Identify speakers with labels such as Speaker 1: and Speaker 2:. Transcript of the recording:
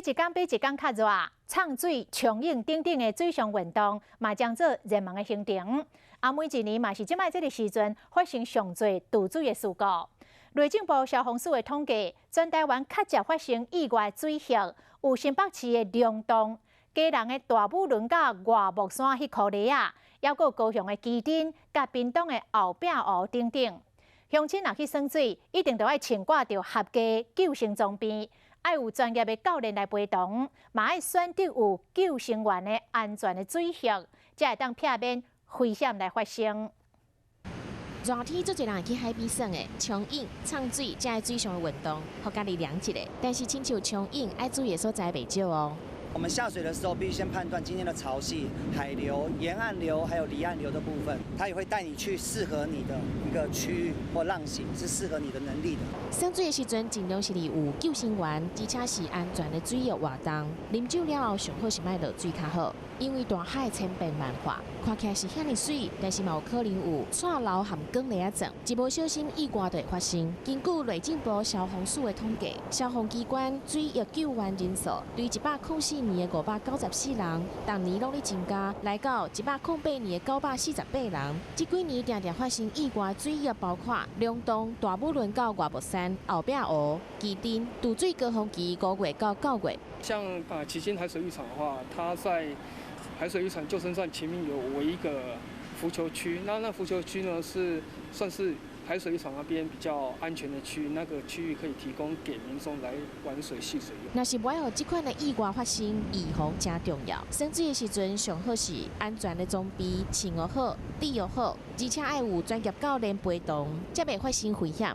Speaker 1: 一工比一工較熱，衝水、衝泳等等的水上運動，嘛將做熱門的行程。啊，每一年嘛是這擺這个時陣發生上濟墜水的事故。內政部消防署的統計，全台灣較捷發生意外水域有新北市的龍洞、基隆的大武崙佮外木山彼箍犁仔，猶閣有高雄的旗津、佮屏東的後壁湖等等。鄉親若去耍水，一定著愛穿掛著合格救生裝備，愛有專業的教練來陪同，嘛愛選擇有救生員的安全的水域，才會當避免危險來發生。
Speaker 2: 熱天足濟人會去海邊耍的，衝泳、衝水，這个水上的運動，予家己涼一下。但是親像衝泳，愛注意的所在袂少哦。
Speaker 3: 我們下水的時候，必須先判斷今天的潮汐、海流、沿岸流還有離岸流的部分，它也會帶你去適合你的一個區域或浪型，是適合你的能力的。
Speaker 2: 耍水的時陣，盡量是佇有救生員，而且是安全的水域活動。啉酒了後，上好是莫落水較好，因為大海千變萬化，看起來是遐爾媠，但是嘛有可能有掣流和捲螺仔狀，一無小心意外就會發生。根據內政部消防署的統計，消防機關水域救援人數對104年的594人，逐年攏咧增加，來到108年的948人。這幾年定定發生意外水域，包括龍洞、大武崙到外木山、後壁湖、旗津，渡水高峰期5月到9月。
Speaker 4: 像啊，旗津海水浴場的話，它在海水浴場救生站前面有圍一個浮球區，那浮球區呢是算是海水浴場那邊比較安全的區域，那個區域可以提供給民眾來玩水戲水用。
Speaker 2: 若是無愛予這款的意外發生，預防誠重要。耍水的時陣，上好是安全的裝備，穿予好，戴予好，而且愛有專業教練陪同，才袂發生危險。